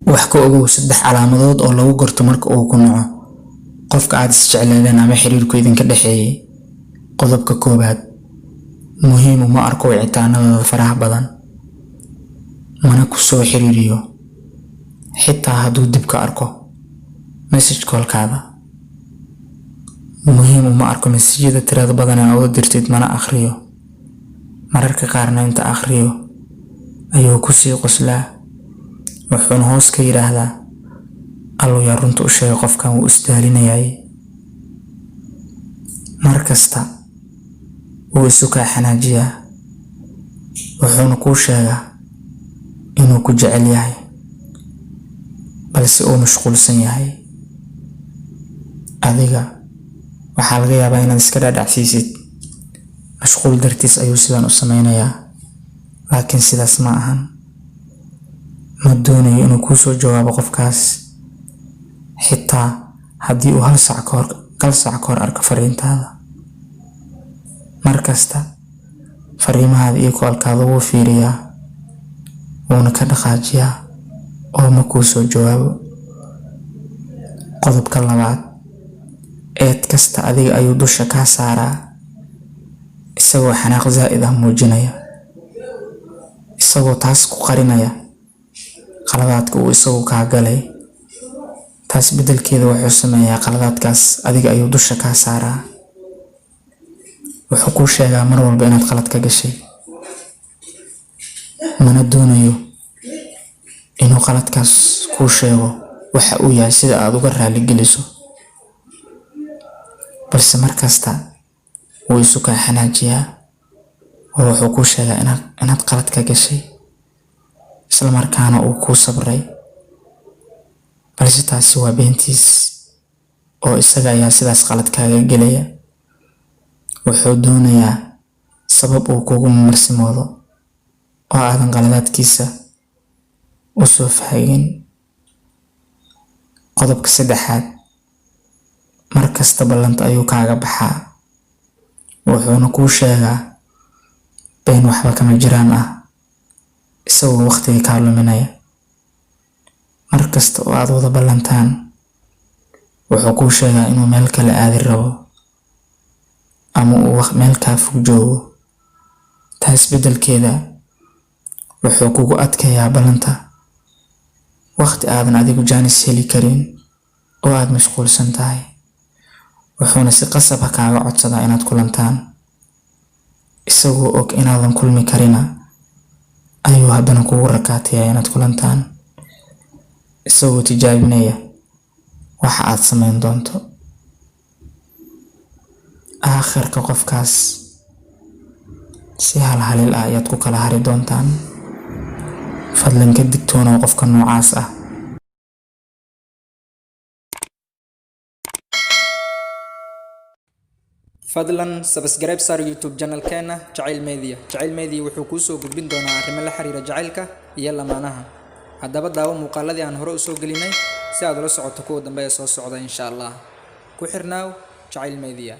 Wax ka ogow saddex calaamadood oo lagu garto marka uu ku naco qofka aad isjecleedeen ama xiriirku idinka dhexeeyay. Qodobka koowaad: muhiim uma arko wicitaanadooda faraha badan, mana ku soo xiriiriyo xitaa hadduu dib ka arko message callkaada. Muhiim uma arko message-yada tirada badan ee aad u dirtid, mana akhriyo. Mararka qaarna inta akhriyo ayuu ku sii qoslaa, wuxuuna hoos ka yiraahdaa, "Allow yaa runta u sheegay, qofkan wuu isdaalinayay." Mar kasta wuu isu kaa xanaajiyaa, wuxuuna kuu sheegaa inuu ku jecel yahay, balse uu mashquulsan yahay. Adiga waxaa laga yaabaa inaad iska dhaadhacsiisid mashquul dartiis ayuu sidan u sameynayaa, laakiin sidaas ma ahan. Ma doonayo inuu kuu soo jawaabo qofkaas, xitaa haddii uu hal saac ka hor arko fariintaada. Mar kasta fariimahaada iyo callkaada wuu fiiriyaa, wuuna ka dhaqaajiyaa oo ma kuu soo jawaabo. Qodobka labaad: eed kasta adiga ayuu dusha kaa saaraa, isagoo xanaaq zaa'id ah muujinaya, isagoo taas ku qarinaya qaladaadka uu isagu kaa galay. Taas beddelkeeda wuxuu sameeyaa, qaladaadkaas adiga ayuu dusha kaa saaraa. Wuxuu kuu sheegaa mar walba inaad qalad ka gashay, mana doonayo inuu qaladkaas kuu sheego waxa uu yahay sida aad uga raali geliso, balse mar kasta wuu isu kaa xanaajiyaa oo wuxuu kuu sheegaa inaad qalad ka gashay, isla markaana uu kuu sabray, balse taasi waa beentiis oo isaga ayaa sidaas qalad kaaga gelaya. Wuxuu doonayaa sabab uu kugu marsimoodo oo aadan qaladaadkiisa u soo faagin. Qodobka saddexaad: mar kasta ballanta ayuu kaaga baxaa, wuxuuna kuu sheegaa been waxba kama jiraan ah, isagoo waqtiga kaa luminaya. Mar kasta oo aad wada ballantaan, wuxuu kuu sheegaa inuu meel kale aadi rabo ama uu meel kaa fog joogo. Taas beddelkeeda wuxuu kugu adkeeyaa ballanta waqti aadan adigu jaanis heli karin oo aad mashquulsan tahay, wuxuuna si qasab ah kaaga codsadaa inaad kulantaan. Isagoo og inaadan kulmi karina ayuu haddana kugu rakaatayaa inaad kulantaan, isagoo tijaabinaya waxa aad samayn doonto. Aakhirka qofkaas si halhalil ah ayaad ku kala hari doontaan. Fadlan ka digtoonow qofka noocaas ah. Fadlan subscribe saar YouTube channelkeena Jacayl Media. Jacayl Media wuxuu kuu soo gudbin doonaa arrimo la xiriira jacaylka iyo lamaanaha. Haddaba daawo muuqaaladii aan hore u soo gelinay si aad ula socoto kuwa dambe ee soo socda, insha Allah. Ku xirnaaw Jacayl Media.